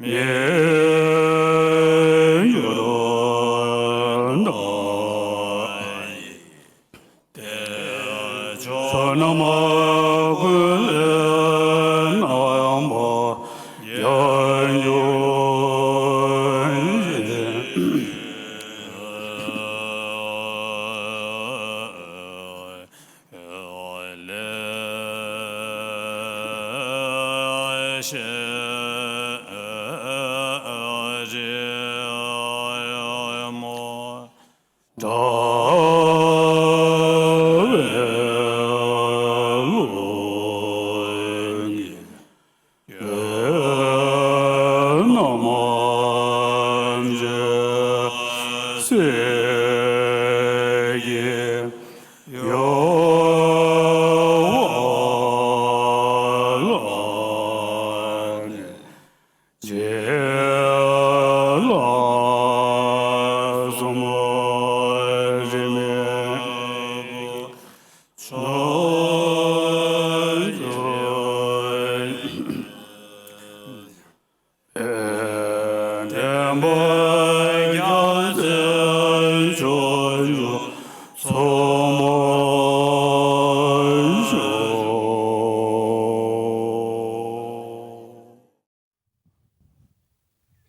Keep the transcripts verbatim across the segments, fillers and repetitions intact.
ཡིན་གྱུར་ནས། དེ་ཕྱོགས་རྣམས་ཀུན་ལས་རྣམ་པར་རྒྱལ་བར་གྱུར་ཅིག།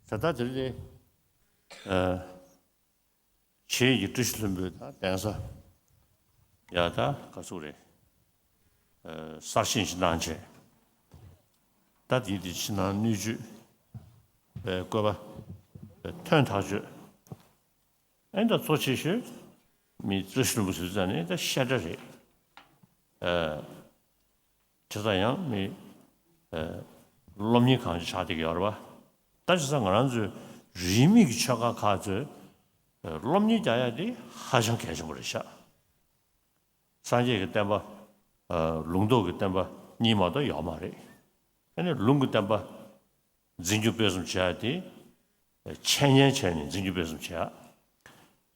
ད་ལྟ་དེ་རེད། ཨ། ཆེད་ཀྱི་བཀྲ་ཤིས་ལྷུན་པོའི་ད་གདན་ས་ཡ་ད་ག་ཚོད་རེད། ཨ། གསར་བཞེངས་ཤིག་གནང་བྱས། ད་དེའི་དེ་ཕྱི་ནང་སྣོད་བཅུད་པའི་བཀོད་པ་ཐོན་ཐག་ཆོད། ཨེ་ད་གཙོ་ཆེ་ཤོས་མི་བཀྲ་ཤིས་ལྷུན་པོ་ཟེར་ཙང་ནི་ད་བཤད་གྲྭ་རེད། ཨ། བྱས་ཙང་ཡང་མི། ཨ། སློབ་གཉེར་ཁང་ཅིག་ཆགས་བསྡད་ཀྱི་ཡོད་རེད་པ། ད་བྱས་ཙང་ང་རང་ཚོའི་རིས་མེད་ཀྱི་ཆོས་ཁང་ཁག་ཚོས་སློབ་གཉེར་རྒྱག་ཡ་དེ་ཧ་ཅང་གལ་ཆེན་པོ་རེད་ཤག། སངས་རྒྱས་ཀྱི་བསྟན་པ། ཨ། ལུང་རྟོགས་ཀྱི་བསྟན་པ་གཉིས་མ་གཏོགས་ཡོད་མ་རེད། ཨ་ནི་ལུང་གི་བསྟན་པ་འཛིན་སྐྱོང་སྤེལ་གསུམ་བྱེད་ཡ་དེ། འཆད་ཉན་བྱས་ནས་འཛིན་སྐྱོང་སྤེལ་གསུམ་བྱེད་ཡ།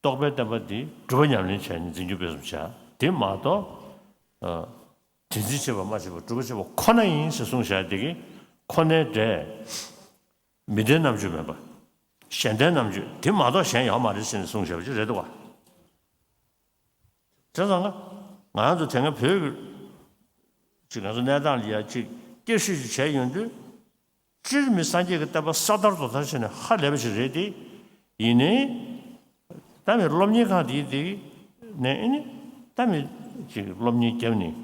རྟོགས་པའི་བསྟན་པ་དེ་སྒྲུབ་པ་ཉམས་ལེན་བྱས་ནས་འཛིན་སྐྱོང་སྤེལ་གསུམ་བྱེད་ཡ། དེ་མ་གཏོགས། ཨ། དེ་འཛིན་བྱེད་པ་སྨྲ་བྱེད་པ་སྒྲུབ་པ་བྱེད་པ་ཁོ་ན་ཡིན་ཞེས་གསུངས་བཞག་དེ་གི་ཁོ་ནའི་འབྲས། མི་ལྡན་རྣམ་དཔྱོད་མེད་པ། གཞན་ལྡན་རྣམ་དཔྱོད་དེ་མ་གཏོགས་གཞན་ཡོད་མ་རེད་ཟེར་ནས་གསུངས་བཞག་པ་ཅིག་རེད་འདུག་བ། བྱས་ཙང་ང་རང་ཚོ་དེ་སྔ་བོད་ཀྱི་ཅིག་ང་ཚོ་གནས་སྟངས་ལ་ཡ་ཅིག་བསྐྱར་ཞིབ་ཅིག་བྱས་ཡོང་དུས། སྤྱིར་མི་སངས་རྒྱས་ཀྱི་བསྟན་པ་གསར་དར་དུ་དར་བྱས་ནས་ཧ་ལས་པ་ཞིག་རེད་དེ། ཡིན་ནའི། ད་མི་སློབ་གཉེར་ཁང་དེའི་དེ་ནས་ཨེ་ནི། ད་མི་ཅིག་སློབ་གཉེར་བརྒྱབ་ནས།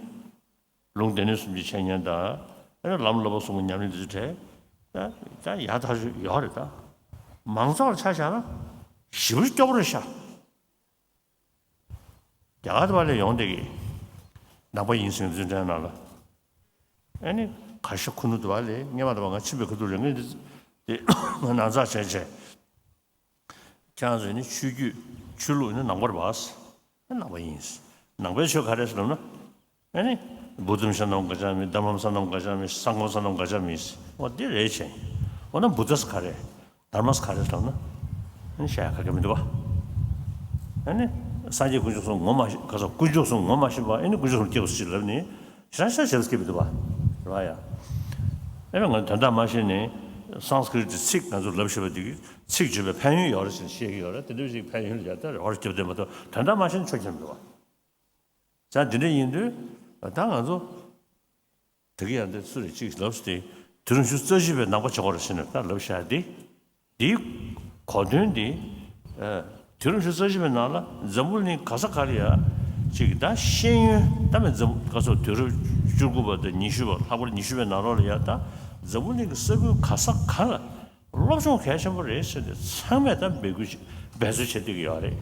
ལུང་སྡེ་སྣོད་གསུམ་གྱི་འཆད་ཉན་དང་། ཨེ་ནི་ལམ་བསླབ་པ་གསུམ་གྱི་ཉམས་ལེན་དེ་ཚོ་གྲས། ད་ད་ཡག་ཐག་ཆོད་ཡོད་རེད་ད། མང་ཚོགས་ལ་ཆ་བཞག་ན་ཞེ་པོ་སྐྱོ་པོ་རེད་ཤག། རྒྱ་གར་དེ་བ་ལས་ཡོང་བསྡད་ཀྱི། ནང་པ་ཡིན་ཟེར་འཛིན་གྲྭའི་ནང་ལ། ཨ་ནི་གར་ཞ་ཁུ་ནུ་དེ་བ་ལས་སྔས་མ་དེ་བ་ང་ཕྱིན་པའི་ཁ་ཐུག་རེད། ངས་འདི་དེ་ང་ནང་ཚགས་བྱས་བྱས། ཁྱེད་རང་ཚོ་ནི་ཆོས་བརྒྱུད་ཆོས་ལུགས་ནི་ནང་པར་བབས། ནང་པ་ཡིན། ནང་པའི་ཆོས་ག་རེ་ཟེར་ལབ་ན། ཨ་ནི། བུ་དྷམ་ས་ནམ་ག་ཅ་མི། དྷརྨམ་ས་ནམ་ག་ཅ་མི། སངྒྷམ་ས་ནམ་ག་ཅ་མི། འོ་དེ་རེད་བྱས། འོ་ན་བུདྡྷ་ས་ག་རེ། དྷརྨ་ས་ག་རེ་ལབ་ན། ཨ་ནི་བཤད་ཡ་ག་གེ་མི་འདུག་བ། ཨ་ནི། སངས་རྒྱས་དཀོན་མཆོག་གསུམ་ངོ་མ་ཤེས་ག་ས་དཀོན་མཆོག་གསུམ་ངོ་མ་ཤེས་པ་ཨ་ནི་དཀོན་མཆོག་གསུམ་སྐྱེ་བ་ཞིག་ལབ་ནི། ཞེ་དྲག་ཤ་ཞེ་པོ་སྐྱེ་མི་འདུག་བ། རེད་བ་ཡ། ཨ་ནི་ང་དོན་དག་མ་ཤེས་ནས་སཾ་སྐྲྀ་ཏའི་ཚིག་ང་ཚོ་ལབ་ཤེས་པ་འདི་གི་ཚིག་བརྗོད་པའི་ཕན་ཡོན་ཡོད་རེད་ཟེར་བཤད་ཀྱི་ཡོད་རེད། དེ་འདྲ་ཞིག་ཕན་ཡོན་ལ་ཡ་ད་རེ་བ་རྒྱབ་བསྡད་མ་གཏོགས་དོན་དག་མ་ཤེས་ན་ཆོ་ཁྱོན་མི་འདུག་བ། ཙང་འདི་འདྲ་ཡིན་དུས་ད་ང་ཚོ་དེ་གི་ཡང་དེ་སུ་རེད་ཅིག་ལབ་སྟེ་དུས་རབས་ཉི་ཤུ་རྩ་བཞི་པའི་ནང་པ་བྱེད་དགོས་རེད་ཟེར་ནས་ད་ལབ་བཞག་སྟེ། འདིའི་གོ་དོན་འདི། ཨ། དུས་རབས་ཉི་ཤུ་རྩ་བཞི་པའི་ནང་ལ་འཛམ་བུ་གླིང་ག་ས་ག་ལ་ཡ་ཅིག་ད་ཤེས་ཡོན་ད་མི་འཛམ་ག་ཚོད་དུས་རབས་བཅུ་དགུ་པ་དང་ཉི་ཤུ་པ་ལྷག་པར་ཉི་ཤུ་པའི་ནང་ལོགས་ལ་ཡ་ད་འཛམ་བུ་གླིང་གི་ས་ཁུལ་ག་ས་ག་ལ་སློབ་སྦྱོང་གལ་ཆེན་པོ་རེད་ཟེར་ཏེ་ཚང་མས་ད་འབོད་སྐུལ་བྱེད་འབད་རྩོལ་བྱེད་བསྡད་ཀྱི་ཡོད་རེད།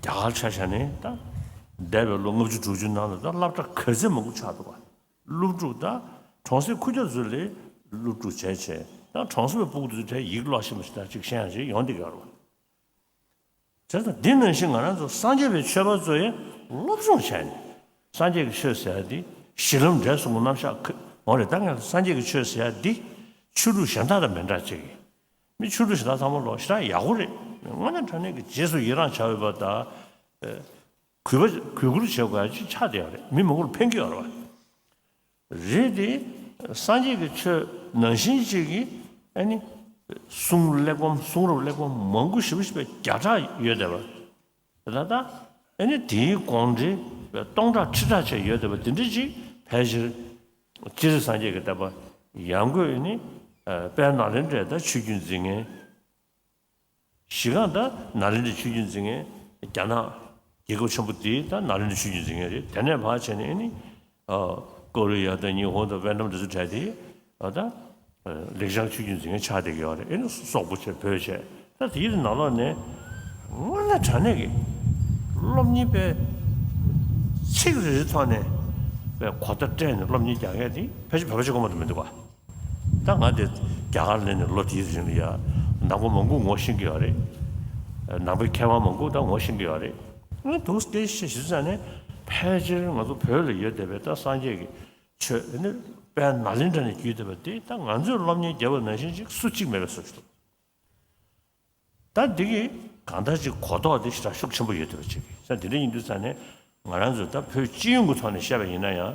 རྒྱ་གར་ཆ་བཞག་ནས་ད་འདས་པའི་ལོ་ལྔ་བཅུ་དྲུག་ཅུ་ནང་ལ་ད་སློབ་གྲྭ་ག་ཚད་མང་པོ་ཆགས་འདུག་བ། སློབ་ཕྲུག་དང་གྲོང་གསེབ་ཁུལ་རྒྱག་ཚོ་ལས་སློབ་ཕྲུག་བྱས་བྱས་དང་གྲོང་གསེབ་པའི་སྤུ་གུ་ཚོ་དེ་ཡིག་ཀློག་ཤེས་མ་ཤེས་དང་ཅིག་ཤེས་ཡང་ཅིག་ཡོང་བསྡད་ཀྱི་ཡོད་རེད་བ། དེ་ལྟར་འདི་ནང་བཞིན་ང་རང་ཚོ་སངས་རྒྱས་པའི་ཆོས་པ་ཚོ་ཡང་སློབ་སྦྱོང་བྱས་ནས་སངས་རྒྱས་ཀྱི་ཆོས་ཟེར་ཡ་འདི་གཞི་ལམ་འབྲས་གསུམ་གྱི་རྣམ་གཞག་གི་འོང་རེད། ད་ངས་སངས་རྒྱས་ཀྱི་ཆོས་ཟེར་ཡ་འདི་ཆོས་ལུགས་གཞན་དག་དང་མི་འདྲ་ཅིག་ཡིན། མི་ཆོས་ལུགས་གཞན་དག་ཚང་མ་ལོ་ཞེ་དྲག་ཡག་པོ་རེད། དངོས་གནས་དྲང་གནས་ཀྱི་རྗེས་སུ་ཡི་རང་བྱ་འོས་པ་དང་། ཨེ། གུས་པ་གུས་བཀུར་བྱེད་དགོས་ཡ་ཅིག་ཆགས་བསྡད་ཡོད་རེད། མི་མང་པོར་ཕན་གྱི་ཡོད་རེད་བ། རེད་དེ། སངས་རྒྱས་ཀྱི་ཆོས་ནང་བཞིན་ཅིག་གིས་ཨ་ནི་ གསུང་གླེགས་བམ་གསུང་རབ་གླེགས་བམ་མང་པོ་ཞེ་པོ་ཞིག་བརྒྱ་ཕྲག་ཡོད་བསྡད་པ། ད་ལྟ་ཨ་ནི་དེའི་དགོངས་འགྲེལ་སྟོང་ཕྲག་ཁྲི་ཕྲག་བྱས་ཡོད་བསྡད་པ་དེ་འདྲ་ཅིག་ཕལ་ཆེར་སྤྱིར་སངས་རྒྱས་ཀྱི་བསྟན་པ་ཡང་སྒོས་ནི་དཔལ་ནཱ་ལེནྡྲའི་ད་ཆོས་བརྒྱུད་འཛིན་མཁན། གཞི་རྐང་ད་ནཱ་ལེནྡྲའི་ཆོས་བརྒྱུད་འཛིན་མཁན་རྒྱ་ནག་རྒྱལ་ཁབ་ཆེན་པོ་དེ་ད་ནཱ་ལེནྡྲའི་ཆོས་བརྒྱུད་འཛིན་མཁན་རེད། དེ་ནས་ཕར་བྱས་ནས་ཨ་ནི་ཨ་ཀོ་རི་ཡ་དང་ཉི་ཧོང་དང་ཝེ་ནམ་དེ་ཚོ་གྲས་དེ་ཨ་ད་ལེགས་སྦྱར་ཆོས་བརྒྱུད་འཛིན་མཁན་ཆགས་བསྡད་ཀྱི་ཡོད་རེད། ཨ་ནི་སོག་པོ་བྱས་བོད་བྱས་ད་དེའི་ནང་ལོགས་ནས་དངོས་གནས་དྲང་གནས་ཀྱི་སློབ་གཉེར་པའི་ཚིག་རེ་རེ་ཐོག་ནས་པའི་གོ་བརྡ་སྤྲད་ནས་སློབ་གཉེར་རྒྱག་མཁན་དེ་ཕལ་ཆེར་བོད་པ་གཅིག་པོ་མ་གཏོགས་མི་འདུག་ག་ད་ང་དེ་རྒྱ་གར་སླེབས་ནས་ལོ་དེའི་རིང་ལ་ཡ་ནང་པ་མང་པོ་ངོ་ཤེས་ཀྱི་ཡོད་རེད། ནང་པའི་མཁས་དབང་མང་པོ་ད་ངོ་ཤེས་ཀྱི་ཡོད་རེད། ཨ་ནི་འདུག་སེ་ཞེས་ཞུ་ཙང་ནས་ཕལ་ཆེར་ང་ཚོ་བོད་ལ་ཡོད་བསྡད་པའི་ད་སངས་རྒྱས་ཀྱི་ཆོས་ཨ་ནི་དཔལ་ནཱ་ལེནྡྲ་ནས་བརྒྱུད་བསྡད་པ་དེ་ད་ང་ཚོས་སློབ་གཉེར་བརྒྱབ་པ་ནང་བཞིན་ཅིག་སུ་གཅིག་མེད་པའི་བཟོ་ཞིག་འདུག་ད་འདི་གི་གང་ལྟར་ཅིག་གོ་རྟོགས་དེ་ཞེ་དྲག་ཤུགས་ཆེན་པོ་ཡོད་བསྡད་པ་ཅིག་རེད། ད་འདི་འདྲ་ཡིན་དུས་ཙང་ནས་ང་རང་ཚོ་ད་བོད་སྤྱི་ཡོངས་ཀྱི་ཐོག་ནས་བཤད་པ་ཡིན་ན་ཡང་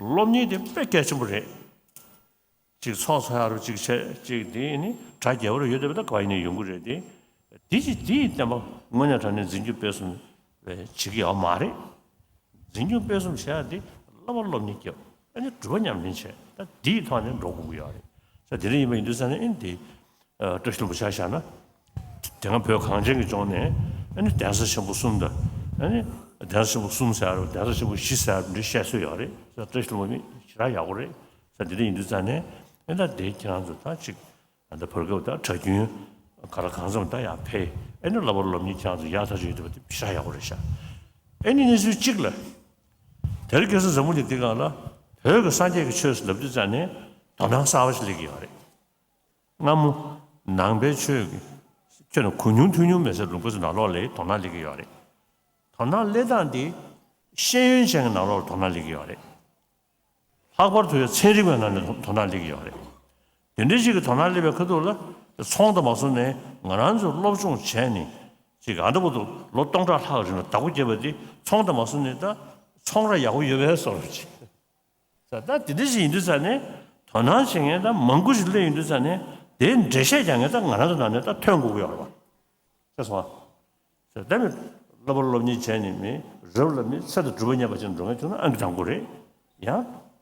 སློབ་གཉེར་དེ་དཔེ་གལ་ཆེན་པོ་རེད། ཅིག་ཚོགས་འཚོགས་ཡག་རུ་ཅིག་བྱས་ཅིག་དེ་ནི་གྲ་རྒྱས་པོ་རུ་ཡོད་བསྡད་པ་ད་ག་ཡིན་ནའི་ཡོང་གི་རེད་དེ། འདི་ཅིག་འདི་ཡི་བསྟན་པ་དངོས་གནས་དྲང་གནས་འཛིན་སྐྱོང་སྤེལ་གསུམ་བྱེད་ཀྱི་ཡོད་མ་རེད། འཛིན་སྐྱོང་སྤེལ་གསུམ་བྱེད་ཡག་འདི་བསླབ་པ་སློབ་གཉེར་རྒྱབ་ཨ་ནི་སྒྲུབ་པ་ཉམས་ལེན་བྱས་ད་འདིའི་ཐོག་ནས་འགྲོ་དགོས་ཀྱི་ཡོད་རེད། ས་དེ་འདྲ་ཡིན་པ་ཡིན་དུས་ཙང་ནས་ཨ་ནི་འདི། བཀྲ་ཤིས་ལྷུན་པོ་ཆ་བཞག་ན། དེ་སྔ་བོད་གངས་ཅན་གྱི་ལྗོངས་ནས་ཨ་ནི་གདན་ས་ཆེན་པོ་གསུམ་དང་ཨ་ནི་གདན་ས་ཆེན་པོ་གསུམ་ཟེར་རོ་གདན་ས་ཆེན་པོ་བཞི་ཟེར་རོ་འདི་བཤད་སྲོལ་ཡོད་རེད། བཀྲ་ཤིས་ལྷུན་པོ་མི་ཞེ་དྲག་ཡག་པོ་རེད། ས་དེ་འདྲ་ཡིན་དུས་ཙང་ནས་ཨ་ད་དེ་ཁྱེད་རང་ཚོ་ད་ཅིག་ཨ་ད་བར་སྐབས་ད་གྲྭ་རྒྱུན་ག་ལ་གང་འཚམ་ད་ཡར་ཕེབས་ཨ་ནི་བསླབ་པ་སློབ་གཉེར་ཁྱེད་རང་ཚོ་ཡག་ཐག་ཆོད་ཡོད་བསྡད་པ་དེ་ཞེ་དྲག་ཡག་པོ་རེད་ཤག་ཨ་ནི་གནས་ཚུལ་གཅིག་ལ། དེ་རིང་ཁ་སང་འཛམ་བུ་གླིང་འདི་སྒང་ལ་བོད་ཀྱི་སངས་རྒྱས་ཀྱི་ཆོས་ཟེར་ལབ་དུས་ཙང་ནས་དོ་སྣང་གསར་པ་ཞིག་སླེབས་ཀྱི་ཡོད་རེད། སྔ་མོ་ནང་པའི་ཆོས་ཀྱི་ཁྱོན་ནས་གོ་མྱོང་ཐོས་མྱོང་མེད་སའི་ལུང་པ་ཚོ་ནང་ལོགས་ལ་དོ་སྣང་སླེབས་ཀྱི་ཡོད་རེད། དོ་སྣང་སླེབས་སྟངས་འདི་ཤེས་ཡོན་ཅན་གྱི་ནང་ལོགས་ལ་དོ་སྣང་སླེབས་ཀྱི་ཡོད་རེད། ལྷག་པར་དུ་ཡང་ཚན་རིག་པའི་ནང་ནས་དོ་སྣང་སླེབས་ཀྱི་ཡོད་རེད། དེ་འདྲའི་ཞིག་གི་དོ་སྣང་སླེབས་པའི་ཁ་ཐུག་ལ་ཚོང་དང་མ་སོང་ནས་ང་རང་ཚོ་སློབ་སྦྱོང་བྱས་ནས་ཅིག་ཨ་འདྲ་པོ་འདུག་ལོ་སྟོང་ཕྲག་ལྷག་རིང་ལ་བདག་པོ་བརྒྱབ་པ་འདི་ཚོང་དང་མ་སོང་ནས་ད་ཚོང་ར་ཡག་པོ་ཡོད་པའི་བཟོ་འདྲ་ཅིག་ད་ལྟ་དེ་འདྲ་ཞིག་ཡིན་དུས་ཙང་ནས་དོ་སྣང་བྱེད་མཁན་ད་མང་པོ་ཞིག་སླེབས་ཡོང་དུས་ཙང་ནས་དེའི་འགྲེལ་བཤད་རྒྱག་མཁན་ད་ང་རང་ཚོ་ནང་ནས་ད་ཐོན་དགོས་ཀྱི་ཡོད་རེད་བ། ཤེས་སོང་ཨ། ད་མི་བསླབ་པ་སློབ་གཉེར་བྱས་ནས་མི་རབ་ལ་མི་ཚེ་དང་སྒྲུབ་པ་བརྙེས་པ་ཅན་འགྲོ་མཁན་བྱུང་ན་ཨང་ཀི་དང་པོ་རེད། ཡང་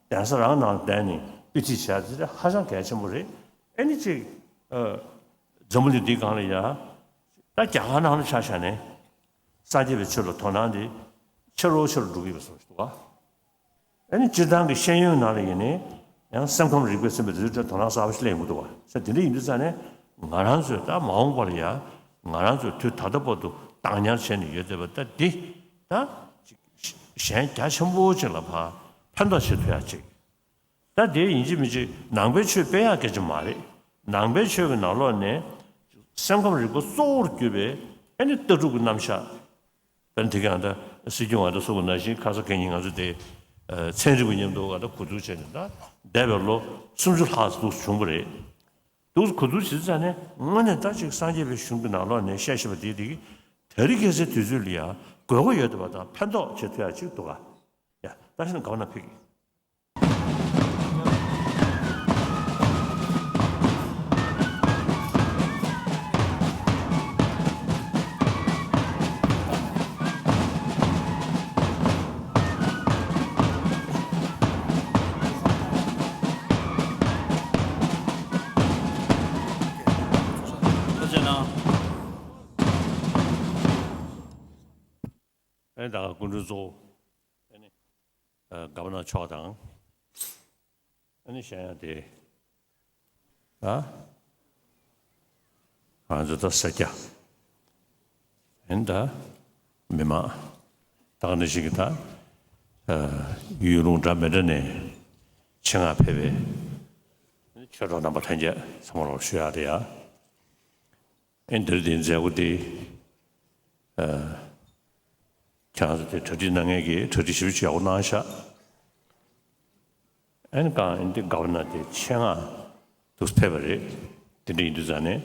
གདན་ས་རང་ནང་བསྡད་ནས་དཔེ་ཁྲིད་བྱས་དེ་ཧ་ཅང་གལ་ཆེན་པོ་རེད། ཨེ་ནི་ཅིག་འཛམ་བུ་གླིང་འདིའི་སྒང་ལ་ཡ་ད་རྒྱ་གར་ནང་ལ་ཆ་བཞག་ནས་སངས་རྒྱས་པའི་ཆོས་ལ་དོ་སྣང་དེ་ཆེ་རུ་ཆེ་རུ་འགྲོ་གི་ཡོད་པ་བཟོ་ཞིག་འདུག་ག་ཨ་ནི་སྤྱིར་བཏང་གི་ཤེས་ཡོན་ནང་ལ་ཡིན་ནའི་ཡང་སེམས་ཁམས་རིག་པའི་ཚན་པ་དེ་ཚོའི་གྲས་དོ་སྣང་གསར་པ་ཞིག་སླེབས་ཡོང་གི་འདུག་བ། ས་དེ་འདྲ་ཡིན་དུས་ཙང་ནས་ང་རང་ཚོས་ད་མ་འོངས་པ་ལ་ཡང་ང་རང་ཚོས་དུས་ད་ལྟ་བར་དུ་བདག་ཉར་བྱས་ནས་ཡོད་བསྡད་པ་ད་འདི་ད་ཅིག་གཞན་རྒྱ་ཆེན་པོ་ཅིག་ལ་ཕར་ཕན་ཐོགས་བྱེད་ཐུབ་ཡག་ཅིག་ད་དེ་ཡིན་གཅིག་མིན་གཅིག་ནང་པའི་ཆོས་སྤེལ་ཡག་སྐད་ཆ་མ་རེད། ནང་པའི་ཆོས་ཀྱི་ནང་ལོགས་ནས་སེམས་ཁམས་རིག་པ་གཙོ་བོར་གྱུར་པའི་ཨ་ནི་ལྟ་གྲུབ་ཀྱི་རྣམ་གཞག་དཔེར་ན་དེ་ག་ང་ད་སྲིད་སྐྱོང་ང་ད་གསུངས་པ་ནང་བཞིན་ཁ་ས་གད་སྙིགས་ང་ཚོ་དེ་ཚན་རིག་པ་མཉམ་དུ་ང་ད་གོ་བསྡུར་བྱས་ནས་ད་འདས་པའི་ལོ་སུམ་ཅུ་ལྷག་ཙམ་འདུག་བྱུང་བ་རེད། འདུག་གོ་བསྡུར་བྱེད་ཙང་ནས་དངོས་གནས་ད་ཅིག་སངས་རྒྱས་པའི་གཞུང་གི་ནང་ལོགས་ནས་བཤད་བཞིན་པ་དེ་དེ་གི་དེ་རིང་ཁ་སང་དུས་ཚོད་ལ་ཡང་དགོས་མཁོ་ཡོད་བསྡད་པ་དང་ཕན་ཐོགས་བྱེད་ཐུབ་ཡག་ཅིག་འདུག་ག་ཡ་ད་ཤི་ན་ག་བ་ན་ཕིག་ཨེ་ད་སྐུ་མགྲོན་གཙོ་བོ་ཨེ་ནི་ཨ་ག་བ་ན་མཆོག་དང་ཨེ་ནི་གཞན་ཡང་དེ་ཨ་ང་ཚོ་ད་ས་སྐྱ་ཨེ་ནི་ད་མི་མང་ད་ག་ནང་བཞིན་གྱི་ད་ཨ་ཡུལ་ལུང་འདྲ་མི་འདྲ་ནས་ཆེད་མངགས་ཕེབས་པའི་ཆོས་གྲོགས་རྣམ་པ་ལྷན་རྒྱས་ཚང་མ་ལ་ཞུ་ཡག་རེད་ཡ། ཨེ་འདིར་དེའི་མཛད་སྒོ་དེ་ཨ་ཁྱེད་རང་ཚོ་དེ་གྲ་སྒྲིག་གནང་མཁན་གྱིས་གྲ་སྒྲིག་ཞེ་པོ་ཅིག་ཡག་པོ་གནང་ཤག་ཨེ་ནི་གང་ཨེ་འདི་ག་བ་ན་དེ་ཆེད་མངགས་འདུག་ཕེབས་པ་རེད། དེ་འདྲ་ཡིན་དུས་ཙང་ནས་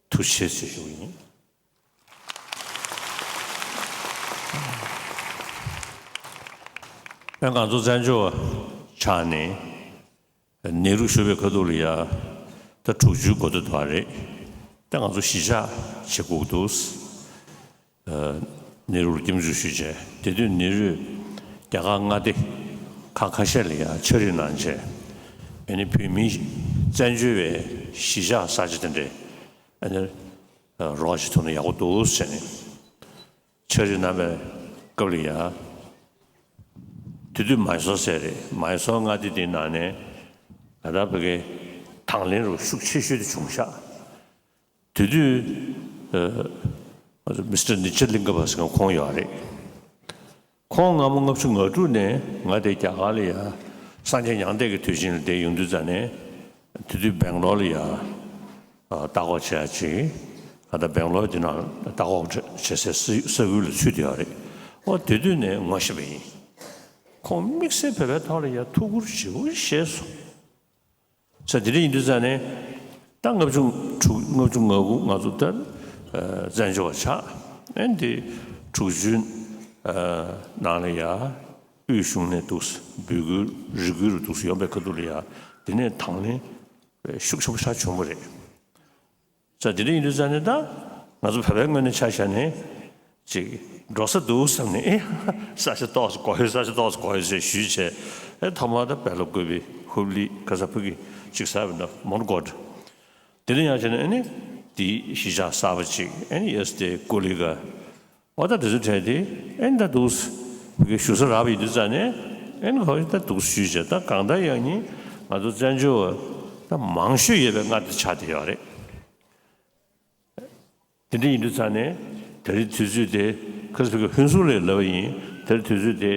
ཐུགས་རྗེ་ཆེ་ཞུ་གི་ཡིན། ཨེ་ང་ཚོ་བཙན་བྱོལ་བ་ཆགས་ནས་ནེ་རུ་བཞུགས་པའི་ཁ་ཐུག་ལ་ཡ་ད་དྲུག་ཅུའི་འགོ་སྟོད་དུ་བ་རེད། ད་ང་ཚོ་གཞིས་ཆགས་བྱེད་དགོས་འདུག་ཨ། ནེ་རུ་ལ་སྐྱབས་འཇུག་ཞུས་བྱས། དེ་དུས་ནེ་རུས་རྒྱ་གར་མངའ་སྡེ་ཁག་ཁ་ཤས་ལ་ཡང་ཕྱག་བྲིས་གནང་བྱས། ཨ་ནི་བོད་མིའི་བཙན་བྱོལ་བའི་གཞིས་ཆགས་ས་ཆ་དེ་འདྲའི་ཨ་ནི་རོགས་ཞིག་ཐུབ་ན་ཡག་པོ་འདུག་ཟེར་ནས་ཕྱག་བྲིས་གནང་བའི་སྐབས་ལ་ཡང་། དེ་དུས་མའི་སོར་ཟེར་རེད། མའི་སོར་མངའ་སྡེ་དེའི་ནང་ནས་ད་ལྟ་བོད་སྐད་དང་ལེན་རུ་ཤུགས་ཆེ་ཤོས་དེ་བྱུང་ཤག་དེ་དུས་ཨ། མི་སི་ཊར་ནི་ཇ་ལིང་ག་པ་ཟེར་མཁན་ཁོང་ཡོད་རེད། ཁོང་སྔ་མོ་ལྔ་བཅུ་ང་དྲུག་ནས་ང་དེ་རྒྱ་གར་ལ་ཡ་སངས་རྒྱས་མྱང་འདས་ཀྱི་དུས་ཆེན་ལ་བསྡད་ཡོང་དུས་ཙ་ནས། དེ་དུས་སྦེང་ལོར་ལ་ཡ་ལྟ་སྐོར་བྱེད་ཡ་ཅིག་ད་ལྟ་སྦེང་ལོར་དེ་ནང་ལྟ་སྐོར་བྱེད་སའི་ས་ས་ཁུལ་ལ་ཚུད་བསྡད་ཡོད་རེད། ཨོ་དེ་དུས་ནས་ངོ་ཤེས་པ་ཡིན། ཁོང་དམིགས་བསལ་བོད་པའི་ཐོག་ལ་ཡ་ཐུགས་ཁུར་ཞེ་པོ་བཞེས་སོང་། ས་དེ་འདྲ་ཡིན་དུས་ཙང་ནས། ད་ལྔ་བཅུ་དྲུག་ལྔ་བཅུ་ང་དགུ་ང་ཚོ་ད་བཙན་བྱོལ་བ་ཆགས། ཨེ་འདི་དྲུག་ཅུའི་ནང་ལ་ཡ་དབུས་གཞུང་ནས་འདུག་སེ་འབོད་སྐུལ་རེ་སྐུལ་རུ་འདུག་སེ་ཡོང་པའི་ཁ་ཐུག་ལ་ཡ་དེ་ནས་དང་ལེན་ཤུགས་ཆེན་པོ་ཆགས་བྱུང་བ་རེད། ས་དེ་འདྲ་ཡིན་དུས་ཙང་ནས་ད་ང་ཚོ་བོད་པའི་ངོས་ནས་ཆ་བཞག་ནས། ཅིག་འགྲོ་ས་འདུག་བསམ་ནས་ཨེ། ས་ཆ་ཏོག་ཙམ་གོ་ཡོད། ས་ཆ་ཏོག་ཙམ་གོ་ཡོད་ཟེར་ཞུས་བྱས། ཨེ་ཐོག་མར་ད་བལ་ལོ་ཀུ་བི་ཧུབ་ལི་ག་ས་ཕུ་གི་ཅིག་ས་བི་ན་མོན་གྷོ་འདྲ། དེ་ནས་ཡང་བྱས་ནས་ཨེ་ནི་དེའི་གཞིས་ཆགས་གསར་པ་ཅིག་ཨེ་ནི་ཡེ་སི་དེ་ཀོ་ལི་ག་འོ་ད་དེ་ཚོ་གྲས་དེ་ཨེ་ནི་ད་འདུག་སེ་བི་གའི་བཞུགས་ས་རག་པ་ཡིན་དུས་ཙང་ནས་ཨེ་ནི་ཁོ་ད་འདུག་སེ་ཞུས་བྱས། ད་གང་ལྟར་ཡང་ནི་ང་ཚོ་བཙན་བྱོལ་བ་ད་མང་ཤོས་ཡོད་པའི་མངའ་སྡེ་ཆགས་བསྡད་ཡོད་རེད། དེ་འདྲ་ཡིན་དུས་ཙང་ནས་དེ་རིང་དུས་ཚོད་དེ་ཁ་སང་གི་ཧུན་སུར་ལས་ལབ་པ་ཡིན། དེ་རིང་དུས་ཚོད་དེ་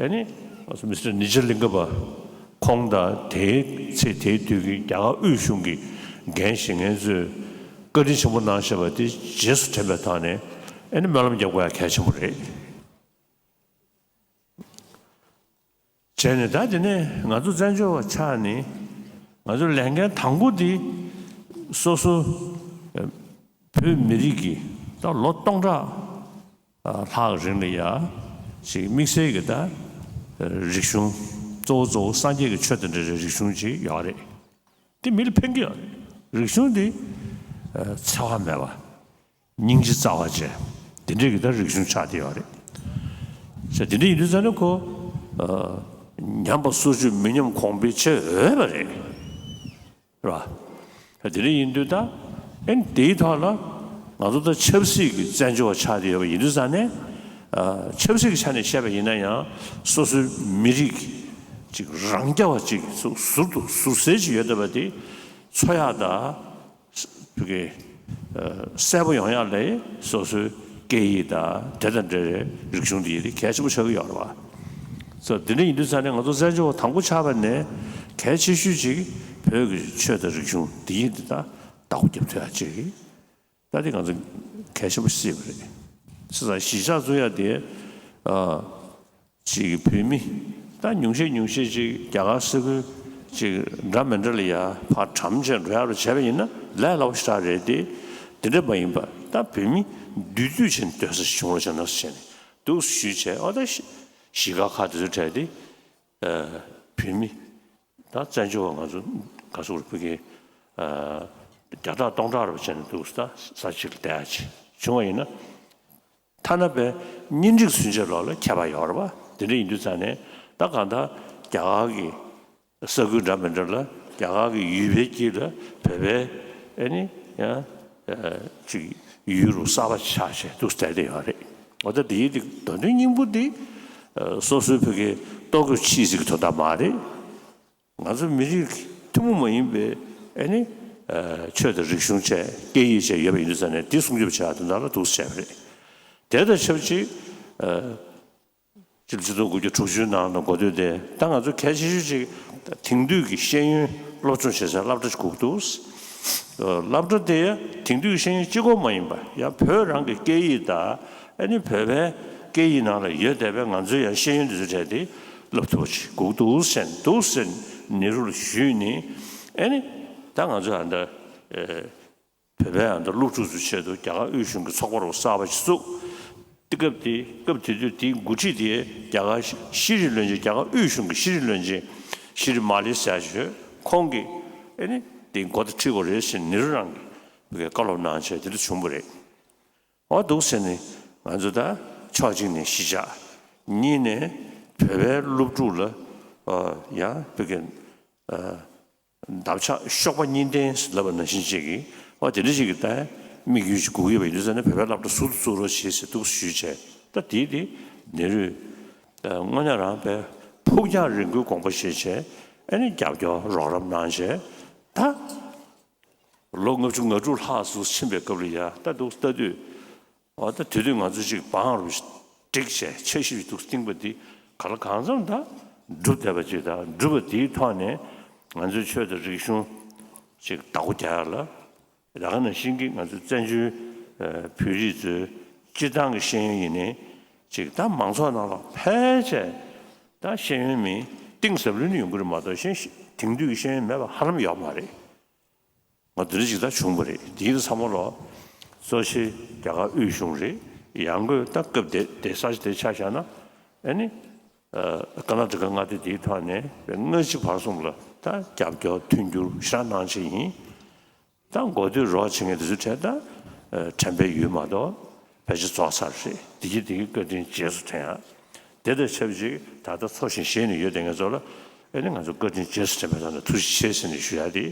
ཨ་ནི་མི་སི་ཊར་ནི་ཇ་ལིང་ག་པ་ཁོང་དང་དེའི་ཚེ་དེའི་དུས་ཀྱི་རྒྱ་གར་དབུས་གཞུང་གི་འགན་བཞེས་མཁན་ཚོས་བཀའ་དྲིན་ཆེན་པོ་གནང་བཞག་པ་དེ་རྗེས་སུ་དྲན་པའི་ཐོག་ནས་ཨ་ནི་སྨོན་ལམ་རྒྱབ་དགོས་ཡ་གལ་ཆེན་པོ་རེད། བྱས་ནས་ད་དེ་ནས་ང་ཚོ་བཙན་བྱོལ་བ་ཆགས་ནས་ང་ཚོ་ལས་འགན་དང་པོ་འདི་སོ་སོ་བོད་མི་རིགས་ཀྱི་ད་ལོ་སྟོང་ཕྲག་ལྷག་རིང་ལ་ཡ་ཅིག་དམིགས་བསལ་གྱི་ད་རིག་གཞུང་གཙོ་བོ་གཙོ་བོ་སངས་རྒྱས་ཀྱི་ཆོས་དང་འབྲེལ་བའི་རིག་གཞུང་ཅིག་ཡོད་རེད། དེ་མི་ལ་ཕན་གྱི་ཡོད་རེད། རིག་གཞུང་འདི་འཚེ་བ་མེད་པ། སྙིང་རྗེ་རྩ་བ་ཅན། དེ་འདྲས་ཀྱི་ད་རིག་གཞུང་ཆགས་བསྡད་ཡོད་རེད། ཟེར་དེ་འདྲ་ཡིན་དུས་ཙང་ནས་ཁོ། ཨ། ཉམས་པ་སོར་ཆུད་མི་ཉམས་གོང་འཕེལ་བྱེད་འོས་པ་རེད། རེད་བ། དེ་འདྲ་ཡིན་དུས་ད། ཨེ་དེའི་ཐོག་ལ་ང་ཚོ་ད་ཆབ་སྲིད་ཀྱི་བཙན་བྱོལ་བ་ཆགས་བསྡད་ཡོད་པ་ཡིན་དུས་ཙང་ནས། ཨ། ཆབ་སྲིད་ཀྱི་ཆ་ནས་བཤད་པ་ཡིན་ན་ཡང་སོ་སོའི་མི་རིགས་ཅིག་རང་རྐྱ་བ་ཅིག་ཟུར་དུ་ཟུར་ཟེར་ཅིག་ཡོད་བསྡད་པ་དེ་འཚོ་ཡག་དང་། བོད་སྐད་གསལ་པོ་ཡོང་ཡག་ལ་སོ་སོའི་སྐད་ཡིག་དང་དེ་དང་འབྲེལ་བའི་རིག་གཞུང་འདི་ཡིན་གལ་ཆེན་པོ་ཆགས་ཀྱི་ཡོད་རེད་བ། སོ་འདི་འདྲ་ཡིན་དུས་ཙང་ནས་ང་ཚོ་བཙན་བྱོལ་བ་དང་པོ་ཆགས་པ་ནས་གལ་ཆེ་ཤོས་ཅིག་བོད་ཀྱི་ཆོས་དང་རིག་གཞུང་འདི་ཡིན་འདི་དག་བདག་པོ་རྒྱབ་ཐུབ་ཡག་ཅིག་ད་འདི་ང་ཚོ་གལ་ཆེན་པོ་སྲིད་པ་རེད། བྱས་ཙང་གཞིས་ཆགས་བཙུགས་ཡག་དེ། ཨ། ཅིག་བོད་མི་ད་ཉུང་ཤས་ཉུང་ཤས་ཅིག་རྒྱ་གར་ས་ཁུལ་ཅིག་འདྲ་མི་འདྲ་ལ་ཡ་ཕར་གྲམ་བྱས་འགྲོ་ཡག་རུ་བྱས་པ་ཡིན་ན་ལས་སླ་པོ་ཞེ་དྲག་རེད་དེ། དེ་འདྲ་མ་ཡིན་པ་ད་བོད་མི་འདུས་སྡོད་བྱས་ནས་སྡོད་ས་ཞིག་བྱུང་རོགས་བྱས་ན་ཟེར་བྱས་ནས་འདུག་ཞུས་བྱས། ཨ་ད་གཞིས་ཀ་ཁག་དེ་ཚོ་གྲས་དེ་བོད་མི་ད་བཙན་བྱོལ་བ་ང་ཚོ་ག་ཚོད་རེད། བོད་ཀྱི་བརྒྱ་ཕྲག་སྟོང་ཕྲག་རུ་བྱས་ནས་འདུག་ས་ས་ཅིག་ལ་བསྡད་ཡག་ཅིག་བྱུང་བ་ཡིན་ན། ཐ་ན་པའི་གཉེན་སྒྲིག་ཚུན་ཆད་ལོགས་ལ་ཁྱད་པར་ཡོད་རེད་བ། དེ་འདྲ་ཡིན་དུས་ཙང་ནས་ད་གང་ལྟར་རྒྱ་གར་གྱི་ས་ཁུལ་འདྲ་མི་འདྲ་ལ་རྒྱ་གར་གྱི་ཡུལ་པའི་དཀྱིལ་ལ་བོད་པའི་ཨེ་ནི་ཡང་ཅིག་ཡུལ་རུ་གསར་པ་ཆགས་བྱས་འདུག་བསྡད་བསྡད་ཡོད་རེད། འོ་ད་དེའི་དེ་དོན་དོན་སྙིང་པོ་འདི་སོ་སོའི་བོད་སྐད་ལྟོ་གོས་ཕྱིས་ཟིག་གི་དོན་དག་མ་རེད། ང་ཚོ་མི་རིགས་ཐུན་མོང་མ་ཡིན་པའི་ཨེ་ནི་ཆོས་དང་རིག་གཞུང་བཅས་སྐད་ཡིག་བཅས་ཡོད་པ་ཡིན་དུས་ཙང་ནས་འདི་སྲུང་སྐྱོབ་བྱེད་ཡག་དོན་དག་ལ་འདུག་སེ་བྱས་པ་རེད། དེ་དང་ཆབས་ཅིག་སྤྱི་ལོ་ཆིག་སྟོང་དགུ་བརྒྱ་དྲུག་ཅུའི་ནང་ལ་འགོ་སྟོད་དེ་ད་ང་ཚོ་གལ་ཆེ་ཤོས་ཅིག་དེང་དུས་ཀྱི་ཤེས་ཡོན་སློབ་སྦྱོང་བྱེད་སའི་སློབ་གྲྭ་ཞིག་དགོས་འདུག་སློབ་གྲྭ་དེ་དེང་དུས་ཀྱི་ཤེས་ཡོན་གཅིག་པོ་མ་ཡིན་པ་ཡང་བོད་རང་གི་སྐད་ཡིག་དང་ཨ་ནི་བོད་པའི་སྐད་ཡིག་ནང་ལ་ཡོད་བསྡད་པའི་ང་ཚོའི་ཡང་ཤེས་ཡོན་འདི་ཚོ་བྲལ་ཏེ་སློབ་ཐུབ་པ་ཞིག་དགོས་འདུག་ཟེར་འདུག་ཟེར་ནེ་རུ་ལ་ཞུས་ནས་ཨ་ནི་ད་ང་ཚོ་ཨ་འདྲ་བོད་པའི་ཨ་འདྲ་སློབ་ཕྲུག་ཚོའི་ཆེད་དུ་རྒྱ་གར་དབུས་གཞུང་གི་ཚོགས་པ་རོགས་གསར་པ་ཞིག་བཙུགས། དེ་སྐབས་དེ་སྐབས་དེ་དུས་དེའི་འགོ་ཁྲིད་དེ་རྒྱ་གར་ཤེས་རིག་བློན་ཆེན་རྒྱ་གར་དབུས་གཞུང་གི་ཤེས་རིག་བློན་ཆེན་ཤི་རི་མ་ལི་ཟེར་ཞིག་ཡོད། ཁོང་གིས་ཨ་ནི་དེ་འགོ་ད་ཁྲིད་དགོས་རེད་ཟེར་ནེ་རུ་རང་གིས། བོད་སྐད་བཀའ་སློབ་གནང་བྱས་དེ་འདྲ་བྱུང་བ་རེད། འོ་འདུག་ཟེར་ནས་ང་ཚོ་ད་ཕྱོགས་གཅིག་ནས་གཞིས་ཆགས། གཉིས་ནས་བོད་པའི་སློབ་ཕྲུག་ལ་ཨ་ཡང་བོད་སྐད་ཨ་འདབ་ཆགས་གཤོག་པ་གཉིས་ལྡན་ཟེར་ལབ་པ་ནང་བཞིན་ཅིག་གིས་འོ་དེ་འདྲ་ཞིག་གི་ད་དམིགས་ཡུལ་ཞིག་དགོས་ཀྱི་ཡོད་པ་ཡིན་དུས་ཙང་ནས་བོད་པའི་སློབ་གྲྭ་ཟུར་དུ་བཙུགས་རོགས་བྱེད་ཟེར་འདུག་ཞུས་བྱས། ད་དེའི་དེ་ནེ་རུས་དངོས་གནས་རང་པའི་ཕུགས་རྒྱང་རིང་པོའི་དགོངས་པ་བཞེས་བྱས། ཨ་ནི་རྒྱབ་སྐྱོར་རོགས་རམ་གནང་བྱས། ད་ལོ་ལྔ་བཅུ་ང་དྲུག་ལྷག་ཙམ་ཕྱིན་པའི་སྐབས་ལ་ཡ་ད་འདུག་ལྟ་དུས། འོ་ད་དེ་དུས་ང་ཚོ་ཅིག་བང་རུ་བསྒྲིགས་བྱས་འཆར་གཞི་འདུག་བཏིང་པ་འདི་ག་ལ་གང་འཚམ་ད་འགྲུབ་བསྡད་པ་ཅིག་དང་འགྲུབ་པ་འདིའི་ཐོག་ནས་ང་ཚོའི་ཆོས་དང་རིག་གཞུང་ཅིག་བདག་པོ་རྒྱག་ཡ་ལ། ད་ག་ནང་བཞིན་གྱི་ང་ཚོའི་བཙན་བྱོལ་བོད་རིགས་ཚོའི་སྤྱིར་བཏང་གི་ཤེས་ཡོན་ཡིན་ནའི་ཅིག་ད་མང་ཚོགས་ནང་ལ་ཕལ་ཆེར་ད་ཤེས་ཡོན་མི་གཏིང་ཟབ་ལོན་ཡོང་གི་རེད་མ་གཏོགས་གཞན་དེང་དུས་ཀྱི་ཤེས་ཡོན་མེད་པ་ཧ་ལམ་ཡོད་མ་རེད། ང་འདི་འདྲ་ཞིག་ད་བྱུང་བ་རེད། དེའི་ཚང་མ་ལོ་གཙོ་ཆེ་རྒྱ་གར་དབུས་གཞུང་རེད། ཡང་སྒོས་ད་སྐབས་དེ་དེ་ས་ཆ་དེ་ཆ་བཞག་ན་ཨ་ནི་ཀར་ནཱ་ཊ་ཀ་མངའ་སྡེ་དེའི་ཐོག་ནས་སྔ་ཕྱི་བར་གསུམ་ལ་ད་རྒྱབ་སྐྱོར་མཐུན་འགྱུར་ཞེ་དྲག་གནང་ཆེད་ཡིན། ད་འགོ་སྟོད་རོགས་བྱེད་མཁན་དེ་ཚོའི་གྲས་ད་དྲན་པའི་ཡུལ་མ་གཏོགས་ཕལ་ཆེར་རྫོགས་ཚར་རེད། དེ་གྱིས་དེ་གི་བཀའ་དྲིན་རྗེས་སུ་དྲན་ཡ། དེ་དང་ཆབས་ཅིག་ད་ལྟ་འཚོ་ཞིང་གཞེས་ནས་ཡོད་དེ་ངེད་ཚོ་ལ་ཨ་ནི་ང་ཚོ་བཀའ་དྲིན་རྗེས་སུ་དྲན་པའི་ཐོག་ནས་ཐུགས་རྗེ་ཆེ་ཟེར་ནས་ཞུ་ཡ་དེ་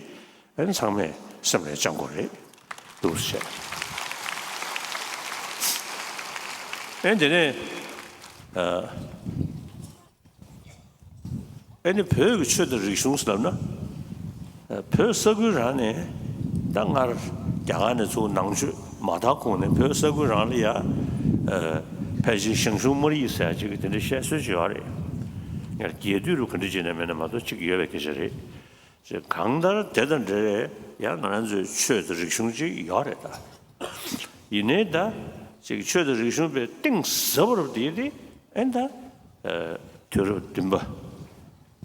ཨ་ནི་ཚང་མས་སེམས་ལ་བཅངས་དགོས་རེད། འདུག་སེ་བྱས། ཨ་ནི་དེ་ནས་ཨ་ཨ་ནི་བོད་ཀྱི་ཆོས་དང་རིག་གཞུང་ཟེར་ལབ་ན། བོད་ས་ཁུལ་རང་ནས་ད་སྔར་རྒྱ་གར་ནས་ཚུར་ནང་ཆོས་མ་དར་གོང་ནས་བོད་ས་ཁུལ་རང་ལ་ཡ། ཕལ་ཆེར་ཞང་ཞུང་སྨར་ཡིག་ཟེར་ཡ་ཅིག་གི་དེ་འདྲའི་བཤད་སྲོལ་ཅིག་ཡོད་རེད། ཡང་རྒྱས་བསྡུས་རུ་ག་འདྲ་བྱས་ནས་མེད་ན་མ་གཏོགས་ཅིག་ཡོད་པའི་སྐད་ཆ་རེད། ཅེས་གང་ལྟར་དེ་དང་འབྲེལ་ཡང་ང་རང་ཚོའི་ཆོས་དང་རིག་གཞུང་ཅིག་ཡོད་རེད་ད། ཡིན་ནའི་ད་ཅིག་ཆོས་དང་རིག་གཞུང་པའི་གཏིང་ཟབ་པོ་རུ་དེ་དེ་ཨེ་ད་དུས་རབས་བདུན་པ་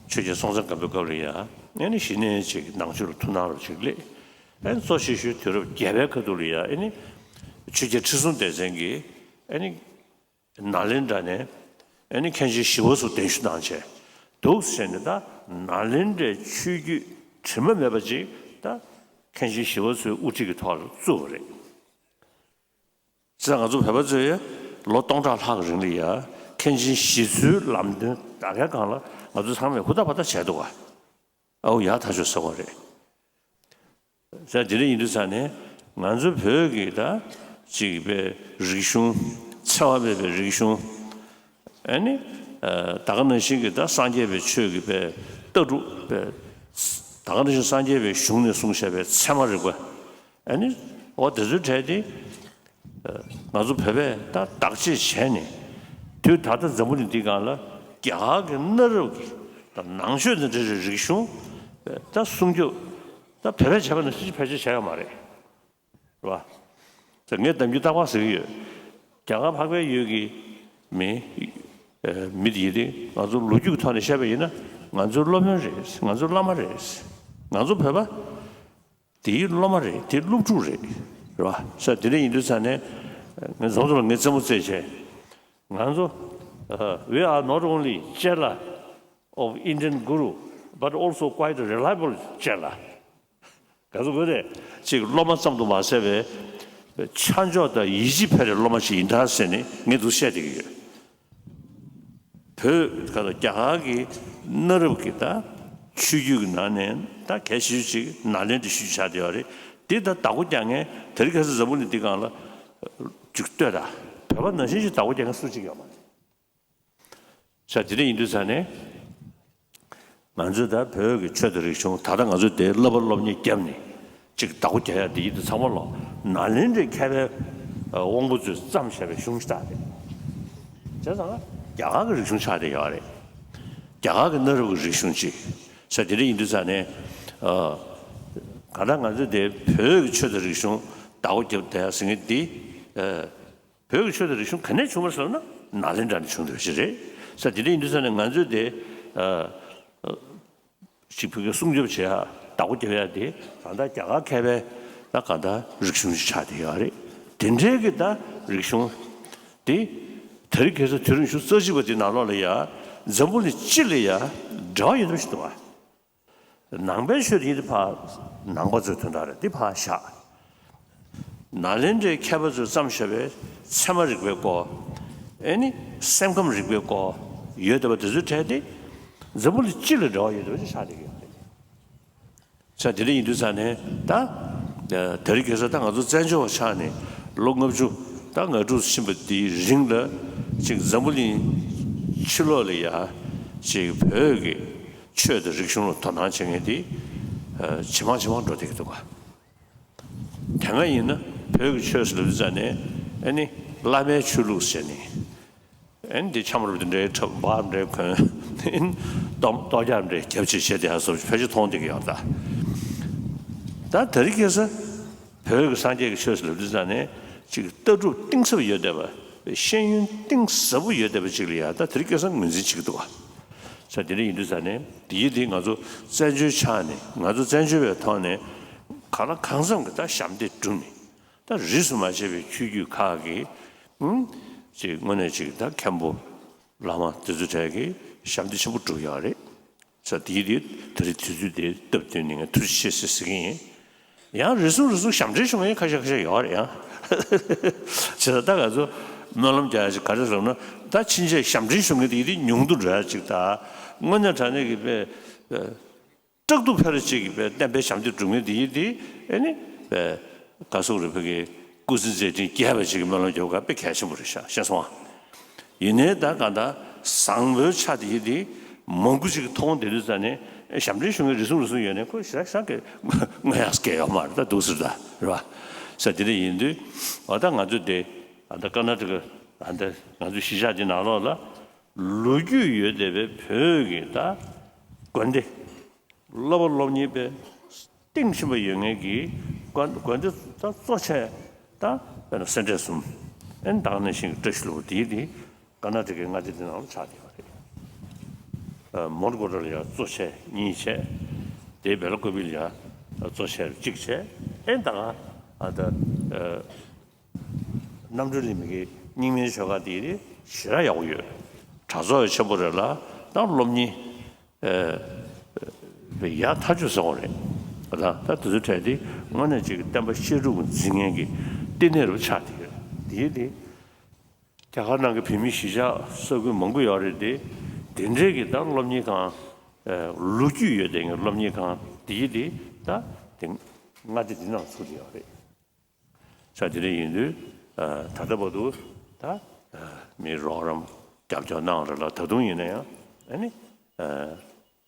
ཆོས་རྒྱལ་སྲོང་བཙན་སྒམ་པོའི་སྐབས་ལ་ཡ་ཨེ་ནི་གཞི་ནས་ཅིག་ནང་ཆོས་ལ་ཐུགས་སྣང་རུ་ཅིག་སླེབས། ཨེ་ནི་གཙོ་ཆེ་ཤོས་དུས་རབས་བརྒྱད་པའི་ཁ་ཐུག་ལ་ཡ་ཨེ་ནི་ཆོས་རྒྱལ་ཁྲི་སྲོང་ལྡེ་བཙན་གྱིས་ཨེ་ནི། ནཱ་ལེནྡྲ་ནས་ཨ་ནི་མཁན་ཆེན་ཞི་བ་འཚོ་གདན་ཞུ་གནང་བྱས་འདུག་ཟེར་ནས་ད་ནཱ་ལེནྡྲའི་ཆོས་བརྒྱུད་དྲི་མ་མེད་པ་ཅིག་ད་མཁན་ཆེན་ཞི་བ་འཚོའི་དབུ་ཁྲིད་ཀྱི་ཐོག་ལ་བཙུགས་པ་རེད། ཙང་ང་ཚོ་བོད་པ་ཚོས་ལོ་སྟོང་ཕྲག་ལྷག་གི་རིང་ལ་ཡ་མཁན་ཆེན་ཞི་འཚོའི་ལམ་སྟོན་ད་གའི་སྒང་ལ་ང་ཚོ་ཚང་མས་ཧུར་ཐག་ཧུར་ཐག་བྱས་འདུག་ག་ཨའོ་ཡག་ཐག་ཆོད་ཟེར་བ་རེད། ས་དེ་འདྲ་ཡིན་དུས་ཙང་ནས་ང་ཚོ་བོད་ཀྱི་ད་ཅིག་པའི་རིག་གཞུང་། འཚེ་བ་མེད་པའི་རིག་གཞུང་། ཨ་ནི་ད་ག་ནང་བཞིན་གྱི་ད་སངས་རྒྱས་པའི་ཆོས་ཀྱི་པའི་ལྟ་གྲུབ་པའི། ད་ག་ནང་བཞིན་སངས་རྒྱས་པའི་གཞུང་ནས་གསུངས་བཞག་པའི་ཚད་མ་རིག་པ། ཨ་ནི་འོ་དེ་ཚོའི་གྲས་དེ། ང་ཚོ་བོད་པས་ད་བདག་གཅེས་བྱས་ནས་དུས་ད་ལྟ་འཛམ་བུ་གླིང་འདིའི་སྒང་ལ་རྒྱ་གར་གྱི་གནའ་རབས་ཀྱི་ད་ནང་ཆོས་དང་འབྲེལ་བའི་རིག་གཞུང་ད་སྲུང་སྐྱོབ་ད་བོད་པས་བྱས་པ་ནང་བཞིན་ཕལ་ཆེར་བྱས་ཡོད་མ་རེད། རེད་བ། ད་ངས་གཏམ་རྒྱུད་རྟག་པར་ཟེར་གྱི་ཡོད། རྒྱ་གར་འཕགས་པའི་ཡུལ་གྱི་མི་མི་དེ་ཡིན་ཏེ་ང་ཚོ་ལོ་རྒྱུས་ཀྱི་ཐོག་ནས་བཤད་པ་ཡིན་ན་ང་ཚོའི་སློབ་དཔོན་རེད། ང་ཚོའི་བླ་མ་རེད། ང་ཚོ་བོད་པ། དེའི་སློབ་མ་རེད། དེའི་སློབ་ཕྲུག་རེད། རེད་བ། ས་དེ་འདྲ་ཡིན་དུས་ཙང་ནས་ངས་ཚོགས་གཙོ་ལ་ངས་རྩེད་མོ་རྩེད་བྱས། ང་ཚོ་we are not only chela of Indian Guru but also quite reliable chela. ག་ཚོད་དགོས་རེད། ཅིག་སློབ་མ་ཙམ་དུ་མ་ཟད་པའི་ཆ་འཇོག་དང་ཡིད་ཆེས་འཕེར་བའི་སློབ་མ་ཞིག་ཡིན་ད་ཟེར་ནས་ངས་འདུག་བཤད་བསྡད་ཀྱི་ཡོད། བོད་ཁ་ལ་རྒྱ་གར་གྱི་གནའ་རབས་ཀྱི་ད་ཆོས་བརྒྱུད་ཀྱི་ནང་ནས་ད་གལ་ཆེ་ཤོས་ཅིག་ནཱ་ལེནྡྲའི་ཆོས་བརྒྱུད་ཆགས་བསྡད་ཡོད་རེད། འདི་ད་བདག་པོ་རྒྱག་མཁན་དེ་རིང་ཁ་སང་འཛམ་བུ་གླིང་འདི་སྒང་ལ་ཅིག་ལྟོས་དང་། བོད་པ་ནང་བཞིན་ཞིག་བདག་པོ་རྒྱག་མཁན་སུ་གཅིག་ཡོད་མ་རེད། ས་དེ་འདྲ་ཡིན་དུས་ཙང་ནས་ང་ཚོས་ད་བོད་ཀྱི་ཆོས་དང་རིག་གཞུང་ད་ལྟ་ང་ཚོས་དེ་བསླབ་པ་སློབ་གཉེར་བརྒྱབ་ནས་ཅིག་བདག་པོ་རྒྱག་ཡ་དེ་ཡིན་དུས་ཚང་མ་ལོ་ནཱ་ལེནྡྲའི་མཁས་པའི་དབང་པོ་ཚོས་བརྩམས་བཞག་པའི་གཞུང་ཞིག་ད་རེད། བྱས་ཙང་རྒྱ་གར་གྱི་རིག་གཞུང་ཆགས་བསྡད་ཡོད་རེད། རྒྱ་གར་གྱི་གནའ་རབས་ཀྱི་རིག་གཞུང་ཅིག་ས་དེ་འདྲ་ཡིན་དུས་ཙང་ནས་གང་ལྟར་ང་ཚོས་དེ་བོད་ཀྱི་ཆོས་དང་རིག་གཞུང་བདག་པོ་རྒྱབ་བསྡད་ཡ་ཟེར་མཁན་འདི། བོད་ཀྱི་ཆོས་དང་རིག་གཞུང་ག་ནས་བྱུང་བ་ཟེར་ན་ནཱ་ལེནྡྲ་ནས་བྱུང་འདུག་ཞིག་རེད། ས་དེ་འདྲ་ཡིན་དུས་ཙང་ནས་ང་ཚོས་དེ་ཞིག་བོད་སྐད་སྲུང་སྐྱོབ་བྱེད་ཡ་བདག་པོ་རྒྱབ་ཡ་དེ་གང་ལྟར་རྒྱ་གར་མཁས་པའི་ད་གང་ལྟར་རིག་གཞུང་ཞིག་ཆགས་བསྡད་ཡོད་རེད། དེ་འདྲའི་གི་ད་རིག་གཞུང་དེ་དེ་རིང་ཁ་སང་དུས་རབས་ཉི་ཤུ་རྩ་གཅིག་པ་དེ་ནང་ལོགས་ལ་ཡ་འཛམ་བུ་གླིང་སྤྱི་ལ་ཡ་འབྲེལ་བ་ཡོད་མཁན་ཞིག་འདུག་བ། ནང་པའི་ཆོས་དེ་ཡིན་དེ་ཕར་ནང་པ་ཚོའི་དོན་དག་རེད། དེ་ཕར་བཞག་ནཱ་ལེནྡྲའི་མཁས་པ་ཚོས་བརྩམས་བཞག་པའི་ཚད་མ་རིག་པའི་སྐོར། ཨེ་ནི་སེམས་ཁམས་རིག་པའི་སྐོར་ཡོད་བསྡད་པ་དེ་ཚོའི་གྲས་དེ་འཛམ་བུ་གླིང་སྤྱི་ལ་འབྲེལ་བ་ཡོད་བསྡད་པ་ཅིག་ཆགས་བསྡད་ཀྱི་ཡོད་རེད། ས་དེ་འདྲ་ཡིན་དུས་ཙང་ནས་ད། དེ་རིང་ཁ་སང་ད་ང་ཚོ་བཙན་བྱོལ་བ་ཆགས་ནས་ལོ་ལྔ་བཅུ་ད་ང་དྲུག་ཕྱིན་པ་འདིའི་རིང་ལ་ཅིག་འཛམ་བུ་གླིང་ཕྱི་ལོགས་ལ་ཡ་ཅིག་བོད་ཀྱི་ཆོས་དང་རིག་གཞུང་ལ་དོ་སྣང་བྱེད་མཁན་དེ་ཇེ་མང་ཇེ་མང་འགྲོ་བསྡད་ཀྱི་འདུག་ག་དེ་སྔ་ཡིན་ན་བོད་ཀྱི་ཆོས་སུ་ལབ་དུས་ཙང་ནས་ཨ་ནི་བླ་མའི་ཆོས་ལུགས་ཟེར་ནས། ཨེ་འདི་ཆམ་རུབ་འདི་འདྲའི་ཁྲབ་འབག་འདྲའི་གོན། ཨེ་ཏོག་ཏོག་རྒྱག་འདྲའི་རྒྱབ་ཅིག་བྱེད་དེ་ཡ་སོགས་ཕལ་ཆེར་མཐོང་བསྡད་ཀྱི་ཡོད་ད། ད་དེ་རིང་ཁ་སང་བོད་ཀྱི་སངས་རྒྱས་ཀྱི་ཆོས་སུ་ལབ་དུས་ཙང་ནས་ཅིག་ལྟ་གྲུབ་གཏིང་ཟབ་ཡོད་བསྡད་པ། ཤེས་ཡོན་གཏིང་ཟབ་པོ་ཡོད་བསྡད་པ་ཅིག་ལ་ཡ་ད་དེ་རིང་ཁ་སང་ངོས་འཛིན་བྱེད་ཀྱི་འདུག་བ། ས་དེ་འདྲ་ཡིན་དུས་ཙང་ནས་དེ་ཡིན་དེ་ང་ཚོ་བཙན་བྱོལ་ཆགས་ནས་ང་ཚོ་བཙན་བྱོལ་བའི་ཐོག་ནས་གང་ལ་གང་འཚམ་གྱི་ད་ཞབས་འདེགས་བསྒྲུབས་ནས། ད་རིས་སུ་མ་ཆད་པའི་ཆོས་བརྒྱུད་ཁག་གི་ཨུམ། ཅིག་དངོས་གནས་ཅིག་ད་མཁན་པོ་བླ་མ་དེ་ཚོ་གྲས་ཀྱི་ཞབས་འདེགས་ཆེན་པོ་བསྒྲུབས་ཡོད་རེད། ས་དེའི་དེ་དེ་རིང་དུས་ཚོད་དེ་སྟབས་བསྟུན་ནས་ངས་ཐུགས་རྗེ་ཆེ་ཟེར་ཟེར་གྱི་ཡིན། ཡང་རེ་ཟུང་རེ་ཟུང་ཞབས་འདྲེན་ཞུ་མཁན་ཁ་ཤས་ཁ་ཤས་ཡོད་རེད་ཡང་། བྱས་ཙང་ད་ང་ཚོ་སྨོན་ལམ་རྒྱག་ཡ་ཅིག་ག་རེ་ཟེར་ན་ད་ཕྱིན་ཆད་ཞབས་འདྲེན་ཞུ་མཁན་དེ་ཡིན་དེ་ཉུང་དུ་འགྲོ་ཡ་ཅིག་ད་དངོས་གནས་དྲང་གནས་ཀྱི་དཔེ། སྐྲག་སྡུག་ཕེ་ར་གཅིག་གིས་བསྟན་པའི་ཞབས་འདེགས་སྒྲུབ་མཁན་དེ་ཡིན་དེ་ཨེ་ནི་ག་སོག་རེ་བོད་ཀྱི་སྐུ་ཚེ་མཛད་འཕྲིན་རྒྱས་པ་ཅིག་གི་སྨོན་ལམ་རྒྱབ་ག་དཔེ་གལ་ཆེན་པོ་རེད་ཤག་ཤེས་སོང་ཨ། ཡིན་ནའི་ད་ག་ད་བཟང་པོའི་ཆ་དེ་ཡིན་དེ་མང་པོ་ཅིག་མཐོང་བསྡད་དུས་ཙང་ནས་ཞབས་འདྲེན་ཞུ་མཁན་རེ་ཟུང་རེ་ཟུང་ཡོད་ནས་ཁོ་ཞེ་དྲག་ཞག་གི་ངོ་ཡག་སྐད་ཡོད་མ་རེད་ད་འདུག་ཟེར་ད་རེད་བ། ས་དེ་འདྲ་ཡིན་དུས་ཨ་ད་ང་ཚོ་དེ་ཨ་ད་ཀར་ནཱ་ཊ་ཀ་ཨ་ད་ང་ཚོ་གཞིས་ཆགས་དེ་ནང་ལོགས་ལ་ལོ་རྒྱུས་ཡོད་བསྡད་པའི་བོད་ཀྱི་ད་དགོན་སྡེ། སློབ་པ་སློབ་གཉེར་པའི་གཏིང་ཕྱིན་པ་ཡོད་མཁན་གྱི་དགོན་དགོན་སྡེ་ད་གཙོ་ཆེ་ད་དཔེར་ན་སེ་འབྲས་གསུམ་ཨེ་ནི་བདག་གཉེར་ཞིང་བཀྲ་ཤིས་ལྷུན་པོ་དེའི་དེ་ཀར་ནཱ་ཊ་ཀའི་མངའ་སྡེ་འདི་ནང་ལ་ཆགས་བསྡད་པ་རེད། མོན་གྷོ་ལ་ཡང་གཙོ་ཆེ་གཉིས་བྱས། དེའི་སྦེ་ལ་ཀོ་བི་ལ་ཡང་གཙོ་ཆེ་གཅིག་བྱས་ཨེ་ནི་ད་ག་ཨ་ད། རྣམ་གྲོལ་གླིང་གི་རྙིང་མའི་ཆོས་སྒར་དེ་ཞེ་དྲག་ཡག་པོ་ཡོད། གྲྭ་ཚོགས་ཆེན་པོ་རེད་ལ་ད་སློབ་གཉེར་ཡག་ཐག་ཆོད་ཟེར་བ་རེད། ད་ད་དེ་ཚོ་གྲས་དེ་དངོས་གནས་ཅིག་བསྟན་པ་བཤད་སྒྲུབ་འཛིན་མཁན་གྱི་བསྟི་གནས་རུ་ཆགས་བསྡད་ཡོད། དེ་དེ་རྒྱ་གར་ནང་གི་བོད་མིའི་གཞིས་ཆགས་ས་ཁུལ་མང་པོ་ཡོད་རེད་དེ། དེ་འདྲའི་གི་ད་སློབ་གཉེར་ཁང་ལོ་རྒྱུས་ཡོད་དེ་སློབ་གཉེར་ཁང་དེ་དེ་ད་དེ་མངའ་སྡེ་འདི་ནང་ཚུད་ཡོད་རེད། ས་དེ་འདྲ་ཡིན་དུས་ད་ལྟ་བར་དུ་ད་མི་རོགས་རམ་རྒྱབ་སྐྱོར་གནང་རེད་ལ་ད་དུང་ཡིན་ན་ཡང་ཨ་ནི་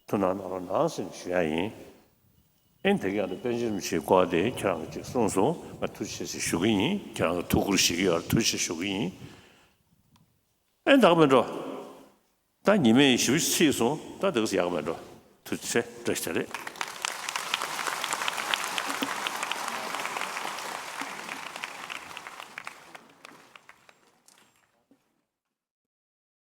ཐུགས་སྣང་གནང་རོགས་གནང་ཟེར་ནས་ཞུ་ཡ་ཡིན། ཨེ་ནི་དེ་ག་ཡང་དུ་པཎ་ཆེན་རིན་པོ་ཆེའི་སྐོར་དེ་ཁྱེད་རང་གིས་ཅིག་གསུངས་སོང་ང་ཐུགས་རྗེ་ཆེ་ཞུ་གི་ཡིན། ཁྱེད་རང་གིས་ཐུགས་ཁུར་བཞེས་ཀྱི་ཡོད་རེད་ཐུགས་རྗེ་ཆེ་ཞུ་གི་ཡིན། ཨེ་ནི་ད་ག་མེད་འགྲོ། ད་ཉི་མས་ཞིབ་ཚིག་སོང་ད་དེ་ག་ཡག་མེད་འགྲོ། ཐུགས་རྗེ་ཆེ་བཀྲ་ཤིས་བདེ་ལེགས།